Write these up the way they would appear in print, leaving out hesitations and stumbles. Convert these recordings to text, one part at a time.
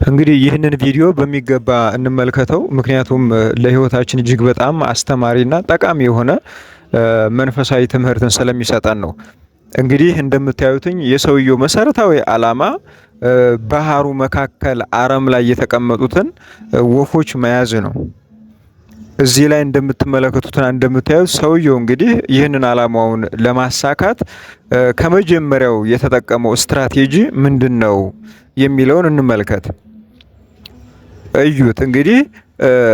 እንግዲህ ይህንን ቪዲዮ በሚገባ እንመልከተው። ምክንያቱም ለሕይወታችን እጅግ በጣም አስተማሪና ጠቃሚ የሆነ መንፈሳዊ ትምህርትን ስለሚሰጠን ነው። እንግዲህ እንደምታዩትኝ የሰውየው መሰረታዊ ዓላማ ባህሩ መካከል አረም ላይ የተቀመጡትን ወፎች መያዝ ነው። እዚህ ላይ እንደምትመለከቱትና እንደምታዩት ሰውየው እንግዲህ ይህንን ዓላማውን ለማሳካት ከመጀመሪያው የተጠቀመው ስትራቴጂ ምንድን ነው የሚለውን እንመልከት። እዩት እንግዲህ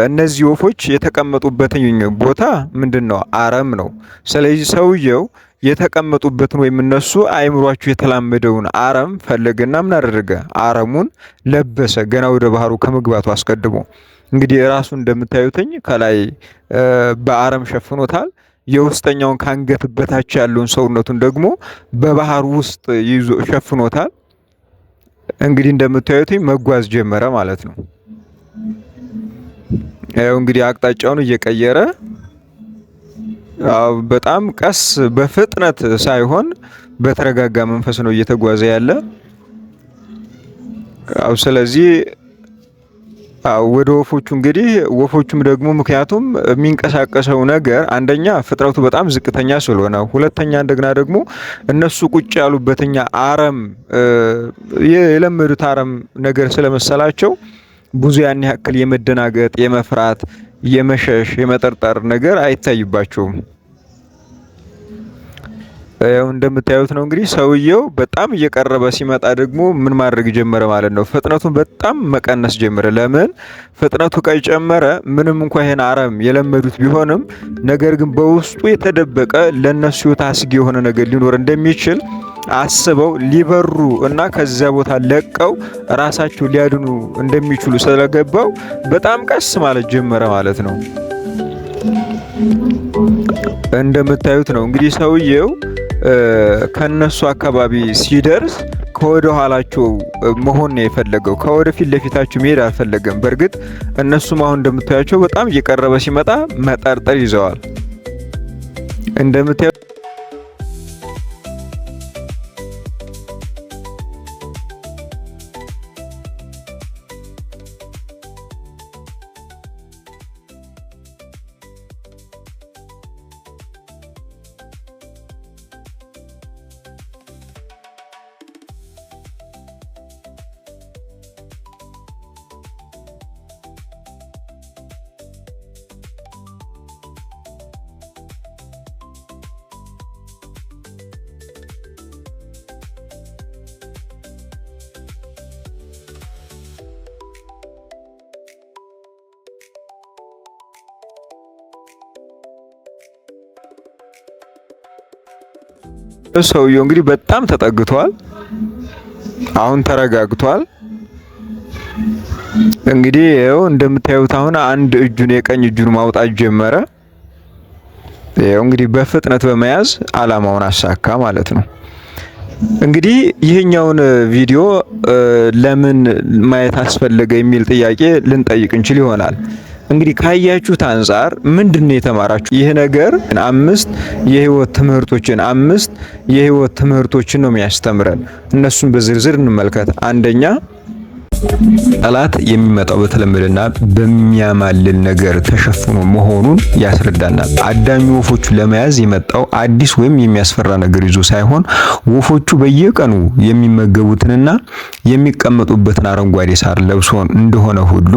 እነዚህ ወፎች የተቀመጡበትን ቦታ ምንድን ነው? አረም ነው። ስለዚህ ሰውየው የተቀመጡበትን ወይም እነሱ አይምሯቸው የተላመደውን አረም ፈለገና ምን አደረገ? አረሙን ለበሰ። ገና ወደ ባህሩ ከመግባቱ አስቀድሞ እንግዲህ ራሱ እንደምታዩትኝ ከላይ በአረም ሸፍኖታል። የውስጠኛውን ከአንገት በታች ያለውን ሰውነቱን ደግሞ በባህር ውስጥ ይዞ ሸፍኖታል። እንግዲህ እንደምታዩትኝ መጓዝ ጀመረ ማለት ነው። ያው እንግዲህ አቅጣጫውን እየቀየረ በጣም ቀስ በፍጥነት ሳይሆን በተረጋጋ መንፈስ ነው እየተጓዘ ያለ። አው ስለዚህ ወደ ወፎቹ እንግዲህ ወፎቹም ደግሞ ምክንያቱም የሚንቀሳቀሰው ነገር አንደኛ ፍጥረቱ በጣም ዝቅተኛ ስለሆነ፣ ሁለተኛ እንደገና ደግሞ እነሱ ቁጭ ያሉበትኛ አረም የለመዱት አረም ነገር ስለመሰላቸው ብዙ ያን ያክል የመደናገጥ፣ የመፍራት፣ የመሸሽ፣ የመጠርጠር ነገር አይታይባቸውም። ያው እንደምታዩት ነው እንግዲህ ሰውየው በጣም እየቀረበ ሲመጣ ደግሞ ምን ማድረግ ጀመረ ማለት ነው። ፍጥነቱን በጣም መቀነስ ጀመረ። ለምን ፍጥነቱ ከጨመረ ምንም እንኳ ይሄን አረም የለመዱት ቢሆንም ነገር ግን በውስጡ የተደበቀ ለነሱ ሕይወት አስጊ የሆነ ነገር ሊኖር እንደሚችል አስበው ሊበሩ እና ከዚያ ቦታ ለቀው ራሳቸው ሊያድኑ እንደሚችሉ ስለገባው በጣም ቀስ ማለት ጀመረ ማለት ነው። እንደምታዩት ነው እንግዲህ ሰውየው ከነሱ አካባቢ ሲደርስ ከወደ ኋላቸው መሆን ነው የፈለገው። ከወደ ፊት ለፊታቸው መሄድ አልፈለገም። በእርግጥ እነሱም አሁን እንደምታያቸው በጣም እየቀረበ ሲመጣ መጠርጠር ይዘዋል። እንደምታዩ ሰውየው እንግዲህ በጣም ተጠግቷል። አሁን ተረጋግቷል። እንግዲህ ይኸው እንደምታዩት አሁን አንድ እጁን የቀኝ እጁን ማውጣት ጀመረ። ይኸው እንግዲህ በፍጥነት በመያዝ አላማውን አሳካ ማለት ነው። እንግዲህ ይህኛውን ቪዲዮ ለምን ማየት አስፈለገ የሚል ጥያቄ ልንጠይቅ እንችል ይሆናል። እንግዲህ ካያችሁት አንጻር ምንድን ነው የተማራችሁ? ይህ ነገር የህይወት ትምህርቶችን አምስት የህይወት ትምህርቶችን ነው የሚያስተምረን። እነሱን በዝርዝር እንመልከት። አንደኛ፣ ጠላት የሚመጣው በተለመደና በሚያማልል ነገር ተሸፍኖ መሆኑን ያስረዳናል። አዳኙ ወፎቹ ለመያዝ የመጣው አዲስ ወይም የሚያስፈራ ነገር ይዞ ሳይሆን ወፎቹ በየቀኑ የሚመገቡትንና የሚቀመጡበትን አረንጓዴ ሳር ለብሶ እንደሆነ ሁሉ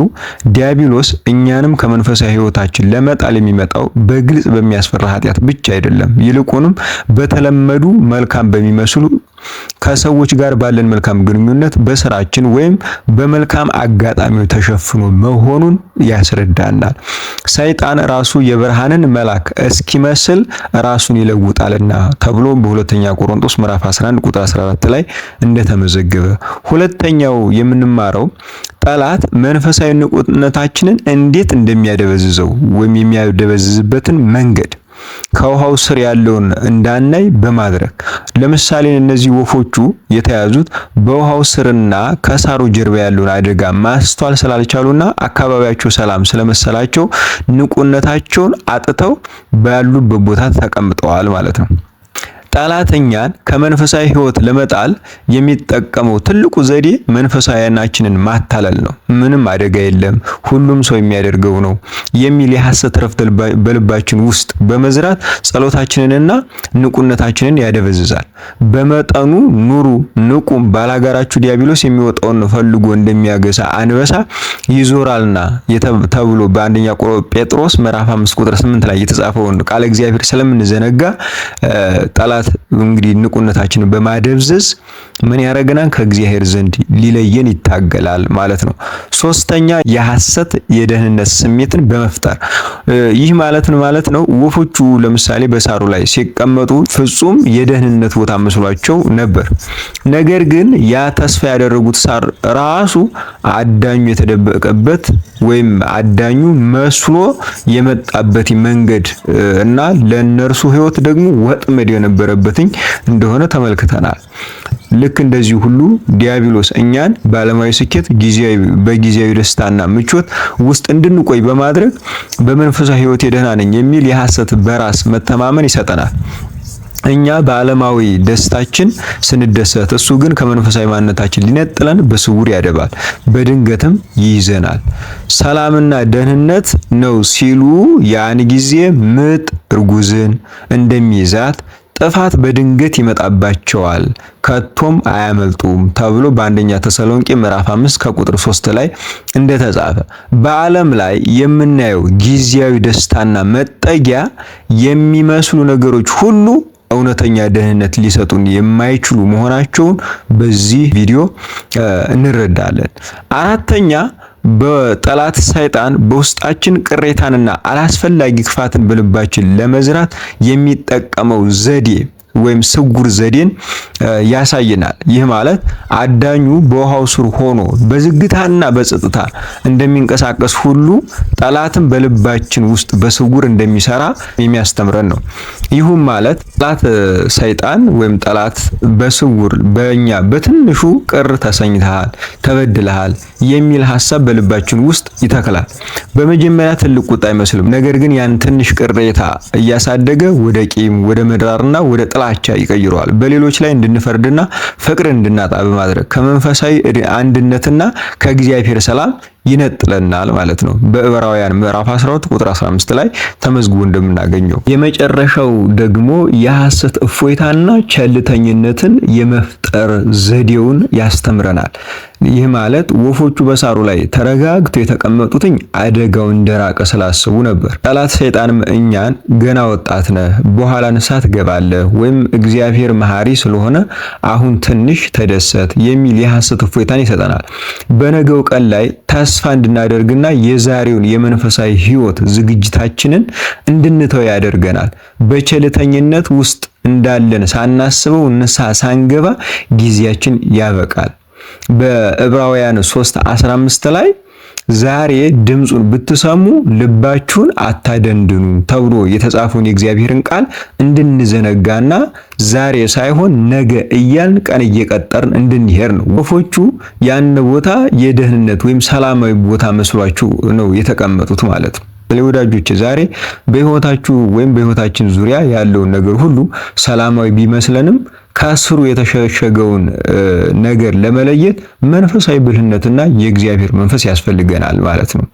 ዲያብሎስ እኛንም ከመንፈሳዊ ሕይወታችን ለመጣል የሚመጣው በግልጽ በሚያስፈራ ኃጢአት ብቻ አይደለም። ይልቁንም በተለመዱ መልካም በሚመስሉ ከሰዎች ጋር ባለን መልካም ግንኙነት፣ በስራችን ወይም በመልካም አጋጣሚው ተሸፍኖ መሆኑን ያስረዳናል። ሰይጣን ራሱ የብርሃንን መልአክ እስኪመስል ራሱን ይለውጣልና ተብሎ በሁለተኛ ቆሮንቶስ ምዕራፍ 11 ቁጥር 14 ላይ እንደተመዘገበ። ሁለተኛው የምንማረው ጠላት መንፈሳዊ ንቁነታችንን እንዴት እንደሚያደበዝዘው ወይም የሚያደበዝዝበትን መንገድ ከውሃው ስር ያለውን እንዳናይ በማድረግ። ለምሳሌ እነዚህ ወፎቹ የተያዙት በውሃው ስርና ከሳሩ ጀርባ ያለውን አደጋ ማስተዋል ስላልቻሉና አካባቢያቸው ሰላም ስለመሰላቸው ንቁነታቸውን አጥተው ባሉበት ቦታ ተቀምጠዋል ማለት ነው። ጠላት እኛን ከመንፈሳዊ ሕይወት ለመጣል የሚጠቀመው ትልቁ ዘዴ መንፈሳዊያናችንን ማታለል ነው። ምንም አደጋ የለም፣ ሁሉም ሰው የሚያደርገው ነው የሚል የሐሰት ረፍት በልባችን ውስጥ በመዝራት ጸሎታችንንና ንቁነታችንን ያደበዝዛል። በመጠኑ ኑሩ ንቁም፣ ባላጋራችሁ ዲያብሎስ የሚወጣውን ፈልጎ እንደሚያገሳ አንበሳ ይዞራልና ተብሎ በአንደኛ ጴጥሮስ ምዕራፍ 5 ቁጥር 8 ላይ የተጻፈውን ቃለ እግዚአብሔር ስለምንዘነጋ ጠላት እንግዲህ ንቁነታችንን በማደብዘዝ ምን ያደርገናል? ከእግዚአብሔር ዘንድ ሊለየን ይታገላል ማለት ነው። ሶስተኛ የሐሰት የደህንነት ስሜትን በመፍጠር። ይህ ማለት ምን ማለት ነው? ወፎቹ ለምሳሌ በሳሩ ላይ ሲቀመጡ ፍጹም የደህንነት ቦታ መስሏቸው ነበር። ነገር ግን ያ ተስፋ ያደረጉት ሳር ራሱ አዳኙ የተደበቀበት ወይም አዳኙ መስሎ የመጣበት መንገድ እና ለነርሱ ሕይወት ደግሞ ወጥመድ የነበረበትኝ እንደሆነ ተመልክተናል። ልክ እንደዚህ ሁሉ ዲያብሎስ እኛን በዓለማዊ ስኬት ጊዜያዊ በጊዜያዊ ደስታና ምቾት ውስጥ እንድንቆይ በማድረግ በመንፈሳዊ ሕይወት ደህና ነኝ የሚል የሐሰት በራስ መተማመን ይሰጠናል። እኛ በዓለማዊ ደስታችን ስንደሰት፣ እሱ ግን ከመንፈሳዊ ማንነታችን ሊነጥለን በስውር ያደባል፣ በድንገትም ይይዘናል። ሰላምና ደህንነት ነው ሲሉ ያን ጊዜ ምጥ እርጉዝን እንደሚይዛት ጥፋት በድንገት ይመጣባቸዋል ከቶም አያመልጡም ተብሎ በአንደኛ ተሰሎንቄ ምዕራፍ 5 ከቁጥር 3 ላይ እንደተጻፈ፣ በዓለም ላይ የምናየው ጊዜያዊ ደስታና መጠጊያ የሚመስሉ ነገሮች ሁሉ እውነተኛ ደህንነት ሊሰጡን የማይችሉ መሆናቸውን በዚህ ቪዲዮ እንረዳለን። አራተኛ፣ በጠላት ሰይጣን በውስጣችን ቅሬታንና አላስፈላጊ ክፋትን በልባችን ለመዝራት የሚጠቀመው ዘዴ ወይም ስውር ዘዴን ያሳየናል። ይህ ማለት አዳኙ በውሃው ስር ሆኖ በዝግታና በጸጥታ እንደሚንቀሳቀስ ሁሉ ጠላትም በልባችን ውስጥ በስውር እንደሚሰራ የሚያስተምረን ነው። ይሁም ማለት ጠላት ሰይጣን ወይም ጠላት በስውር በእኛ በትንሹ ቅር ተሰኝተሃል፣ ተበድለሃል የሚል ሀሳብ በልባችን ውስጥ ይተክላል። በመጀመሪያ ትልቅ ቁጣ አይመስልም። ነገር ግን ያን ትንሽ ቅሬታ እያሳደገ ወደ ቂም፣ ወደ መድራርና ወደ ጥላቻ ይቀይረዋል። በሌሎች ላይ እንድንፈርድና ፍቅር እንድናጣ በማድረግ ከመንፈሳዊ አንድነትና ከእግዚአብሔር ሰላም ይነጥለናል ማለት ነው። በዕብራውያን ምዕራፍ 12 ቁጥር 15 ላይ ተመዝግቦ እንደምናገኘው። የመጨረሻው ደግሞ የሐሰት እፎይታና ቸልተኝነትን የመፍጠር ዘዴውን ያስተምረናል። ይህ ማለት ወፎቹ በሳሩ ላይ ተረጋግተው የተቀመጡትኝ አደጋው እንደራቀ ስላሰቡ ነበር። ጠላት ሰይጣንም እኛን ገና ወጣት ነህ፣ በኋላ ንስሐ ትገባለህ፣ ወይም እግዚአብሔር መሐሪ ስለሆነ አሁን ትንሽ ተደሰት የሚል የሐሰት እፎይታን ይሰጠናል። በነገው ቀን ላይ ተስፋ እንድናደርግና የዛሬውን የመንፈሳዊ ሕይወት ዝግጅታችንን እንድንተው ያደርገናል። በቸልተኝነት ውስጥ እንዳለን ሳናስበው ንስሐ ሳንገባ ጊዜያችን ያበቃል። በዕብራውያን 3:15 ላይ ዛሬ ድምፁን ብትሰሙ ልባችሁን አታደንድኑ ተብሎ የተጻፈውን የእግዚአብሔርን ቃል እንድንዘነጋና ዛሬ ሳይሆን ነገ እያልን ቀን እየቀጠርን እንድንሄድ ነው። ወፎቹ ያን ቦታ የደህንነት ወይም ሰላማዊ ቦታ መስሏችሁ ነው የተቀመጡት ማለት ነው። ወዳጆች፣ ዛሬ በህይወታችሁ ወይም በህይወታችን ዙሪያ ያለውን ነገር ሁሉ ሰላማዊ ቢመስለንም ከስሩ የተሸሸገውን ነገር ለመለየት መንፈሳዊ ብልህነትና የእግዚአብሔር መንፈስ ያስፈልገናል ማለት ነው።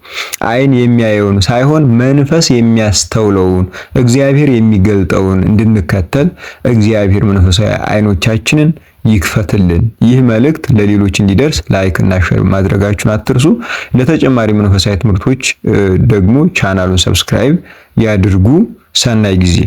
ዓይን የሚያየውን ሳይሆን መንፈስ የሚያስተውለውን፣ እግዚአብሔር የሚገልጠውን እንድንከተል እግዚአብሔር መንፈሳዊ ዓይኖቻችንን ይክፈትልን። ይህ መልእክት ለሌሎች እንዲደርስ like እና share ማድረጋችሁን አትርሱ። ለተጨማሪ መንፈሳዊ ትምህርቶች ደግሞ ቻናሉን subscribe ያድርጉ። ሰናይ ጊዜ።